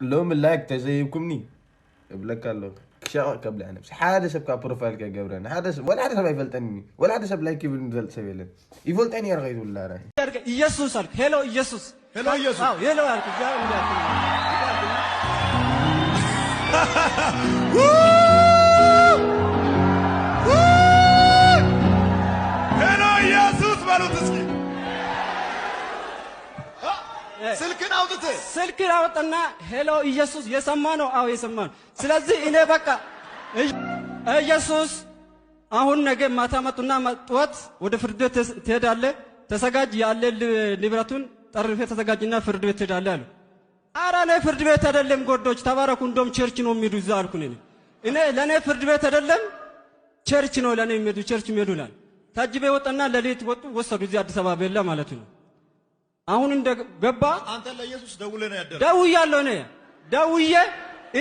ሎሚ like ተዘይብኩምኒ እብለካ ኣለኹ ክሸቕቕ ከብልዐ ነብሲ ሓደ ሰብ ካብ profile ከይገብረኒ ሓደ ሰብ ወላ ሓደ ሰብ ኣይፈልጠኒ ወላ ሓደ ሰብ like ይብል ዝፈልጥ ሰብ የለን ይፈልጠኒ እየ ከይትብሉ ዳራ ኢየሱስ አልኩ። Hello ኢየሱስ፣ Hello ኢየሱስ። አዎ hello አልኩ። እግዚአብሔር እንዲህ አልኩኝ። Hello ኢየሱስ በሉት እስኪ። ስልክን አውጥተህ ስልክ አወጣና hello ኢየሱስ የሰማ ነው። አዎ የሰማ ነው። ስለዚህ እኔ በቃ ኢየሱስ አሁን ነገ ማታ መጡና ጠዋት ወደ ፍርድ ቤት ትሄዳለህ፣ ተዘጋጅ፣ ያለ ንብረቱን ጠርፌ ተዘጋጅና ፍርድ ቤት ትሄዳለህ አሉ። ኧረ እኔ ፍርድ ቤት አይደለም ጎዶች ተባረኩ፣ እንደውም church ነው የሚሄዱ እዛ አልኩ። እኔ ለእኔ ፍርድ ቤት አይደለም church ነው ለእኔ የሚሄዱ church የሚሄዱ ይላል። ታጅቤ ወጣና ሌሊት ወጡ ወሰዱ፣ እዚህ አዲስ አበባ ቤላ ማለት ነው። አሁን እንደ ገባ አንተ ለኢየሱስ ደውለህ ነው ያደረው። ደውያለሁ። እኔ ደውዬ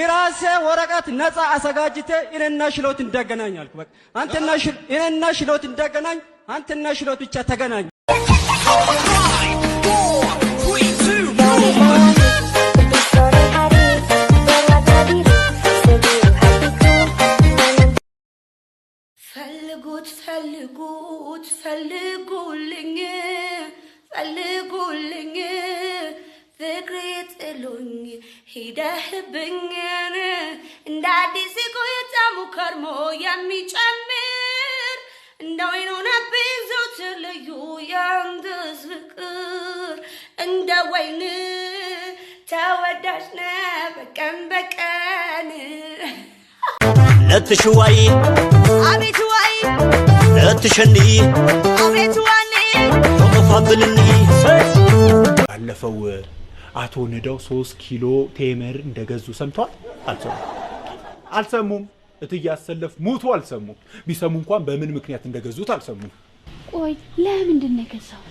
እራሴ ወረቀት ነፃ አዘጋጅቴ እኔና ሽሎት እንዳገናኝ አልኩ። በቃ አንተና እኔና ሽሎት እንዳገናኝ፣ አንተና ሽሎት ብቻ ተገናኝ። Di sore hari berwarna biru seluruh hatiku ፈልጉት ፈልጉት ፈልጉልኝ ፈልጉልኝ ፍቅሬ ጥሎኝ ሂደህብኝ እንደ አዲስ ቆይታሙ ከርሞ የሚጨምር እንደ ወይን ሆነብኝ ዘወትር ልዩ ያንተስ ፍቅር እንደ ወይን ተወዳጅ ነህ በቀን በቀን ለትሽዋይ አቤት ወይ ለትሸኒ አቤት ዋኔ ተቆፋብልኒ ባለፈው አቶ ንዳው 3 ኪሎ ቴምር እንደገዙ ሰምተዋል? አልሰሙም። አልሰሙም። እትዬ አሰለፍ ሙቱ አልሰሙም። ቢሰሙ እንኳን በምን ምክንያት እንደገዙት አልሰሙም። ቆይ ለምንድን ነው የገዛው?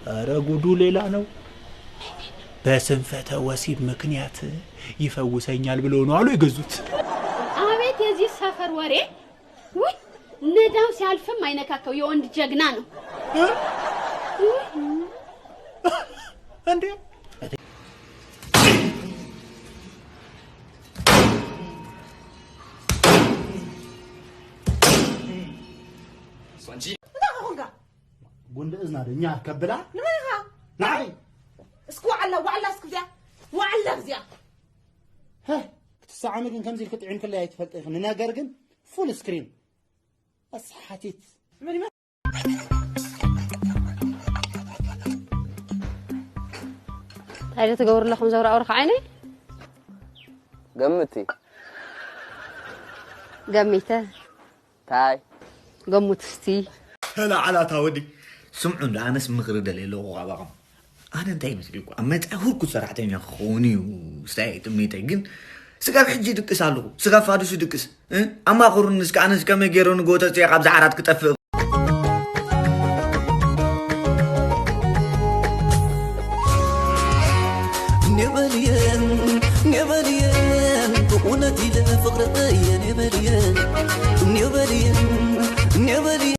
ኧረ ጉዱ ሌላ ነው። በስንፈተ ወሲብ ምክንያት ይፈውሰኛል ብለው ነው አሉ የገዙት። አቤት የዚህ ሰፈር ወሬ! ውይ ንዳው ሲያልፍም አይነካከው የወንድ ጀግና ነው። እንዴ ጉንዲ እዝና ኛ ከብላ ንመይኻ ንዓይ እስኪ ዋዕላ ዋዕላ እስኪ እዚኣ ዋዕላ እዚኣ ክትሰዓሚ ግን ከምዚ ኢልክ ጥዒም ክለይ ኣይትፈልጥ ኢኽ ንነገር ግን ፉል ስክሪን ኣስሓቲት መን እንታይ ዶ ትገብሩ ኣለኹም ዘብራእውርካ ዓይነይ? ገምቲ ገሚተ ታይ ገሙት እስቲ هلا على تاودي سمعوا እንዶ ኣነስ ምኽሪ ደልየ ኣለኹ ካባኹም ኣነ እንታይ ይመስል እኳ ኣብ መፃኢ ህርኩት ሰራሕተኛ ክኸውን እዩ ስታይ ትምኒተይ ግን ስጋብ ሕጂ ይድቅስ ኣለኹ ስጋብ ፋዱስ ይድቅስ ኣማኽሩኒ እስከ ኣነስ ከመይ ገይረ ንጎተፅየ ካብዚ ዓራት ክጠፍእ نبلين نبلين بقونتي لفقرتي نبلين نبلين نبلين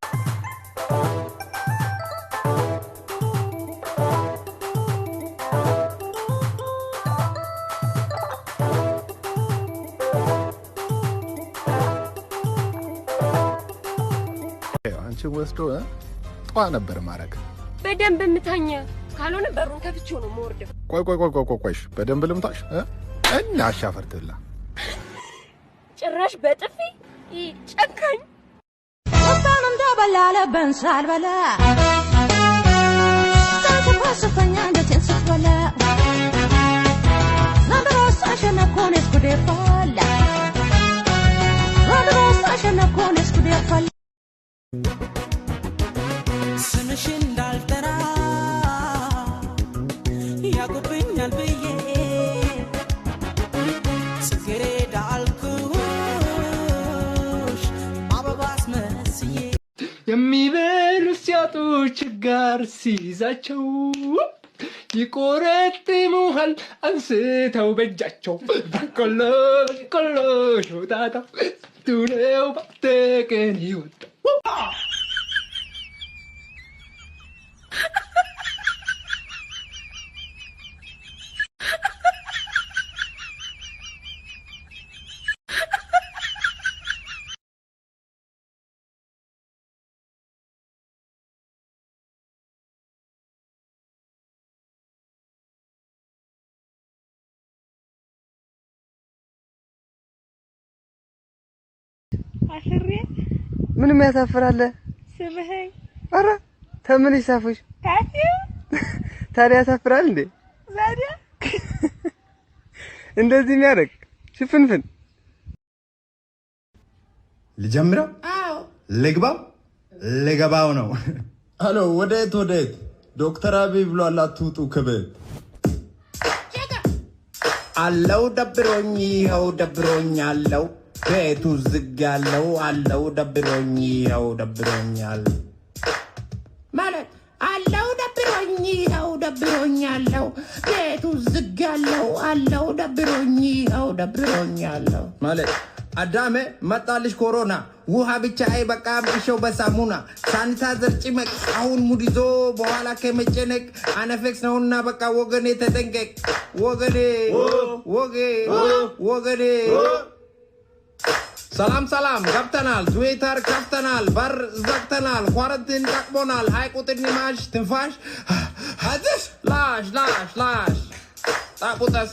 አንቺን ወስዶ ጧ ነበር ማድረግ። በደንብ ምታኝ፣ ካልሆነ በሩን ከፍቼው ነው የምወርደው። ቆይ ቆይ ቆይ ቆይ ቆይ በደንብ ልምታሽ እና አሻፈር ትብላ። ጭራሽ በጥፊ ጨካኝ። ቁጣን እንደበላ ለበን ሳልበላ ተንሰፋስፈኛ አንጀቴን ስትበላ ዘንድሮስ አሸነፍኩ እኔስ ጉዴ ፈላ ዘንድሮስ አሸነፍኩ እኔስ ጉዴ ፈላ ስምሽ እንዳልጠራ ያውቁብኛል ብዬ ጽጌረዳ አልኩሽ አበባ አስመስዬ የሚበሉ ሲያጡ ችጋር ሲይዛቸው ይቆረጥሙሃል አንስተው በእጃቸው በቆሎ በቆሎ ሾጣጣ ቱነው ባተቀን ይወጣ አፍሬ። ምንም ያሳፍራል? ስምህኝ። ኧረ ተምን ይሳፍሽ? ካፌ። ታዲያ ያሳፍራል እንዴ? ታዲያ። እንደዚህ የሚያደርግ ሽፍንፍን። ልጀምረው? አዎ። ልግባው? ልገባው ነው። አሎ፣ ወዴት ወዴት? ዶክተር አብይ ብሏል አትውጡ ከቤት። አለው ደብሮኝ፣ ይኸው ደብሮኝ፣ አለው ቤቱ ዝግ ያለው፣ አለው ደብሮኝ፣ ይኸው ደብሮኛል። ማለት አለው ደብሮኝ፣ ይኸው ደብሮኝ፣ አለው ቤቱ ዝግ ያለው፣ አለው ደብሮኝ፣ ይኸው ደብሮኝ አለው። ማለት አዳሜ መጣልሽ ኮሮና፣ ውሃ ብቻ አይበቃም፣ እሸው በሳሙና ሳኒታይዘር ጭመቅ። አሁን mood ይዞ በኋላ ከመጨነቅ አነፌክስ ነውና በቃ ወገኔ ተጠንቀቅ። ወገኔ፣ ወጌ፣ ወገኔ። ሰላም ሰላም፣ ገብተናል፣ ትዊተር ከፍተናል፣ በር ዘግተናል፣ quarantine ጠቅሞናል። ሀይቁ ጥኒማሽ ትንፋሽ አዲስ ላሽ ላሽ ላሽ ጣቁጠስ።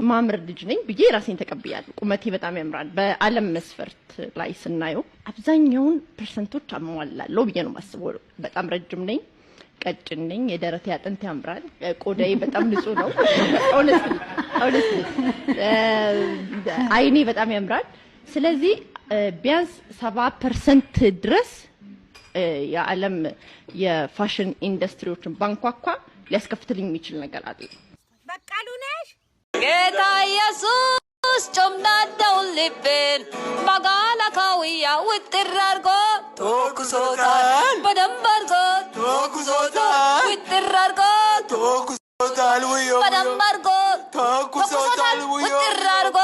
ማምር ልጅ ነኝ ብዬ ራሴን ተቀብያለሁ። ቁመቴ በጣም ያምራል። በዓለም መስፈርት ላይ ስናየው አብዛኛውን percent ኦች አሟላለሁ ብዬ ነው የማስበው። በጣም ረጅም ነኝ፣ ቀጭን ነኝ፣ የደረቴ አጥንት ያምራል፣ ቆዳዬ በጣም ንጹህ ነው። Honestly አይኔ በጣም ያምራል። ስለዚህ ቢያንስ 70% ድረስ የዓለም የፋሽን ኢንዱስትሪዎችን ባንኳኳ ሊያስከፍትልኝ የሚችል ነገር አለ። በቃሉ ነሽ። ጌታ ኢየሱስ ጮምዳዳውን ልቤን በጋላ ካውያ ውጥር አርጎ ተኩሶታል። በደንብ አርጎ ተኩሶታል። ውጥር አርጎ ተኩሶታል። ውዮ። በደንብ አርጎ ተኩሶታል። ውዮ። ውጥር አርጎ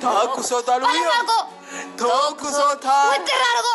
ተኩሶታል። ውዮ። በደንብ አርጎ ተኩሶታል። ውጥር አርጎ።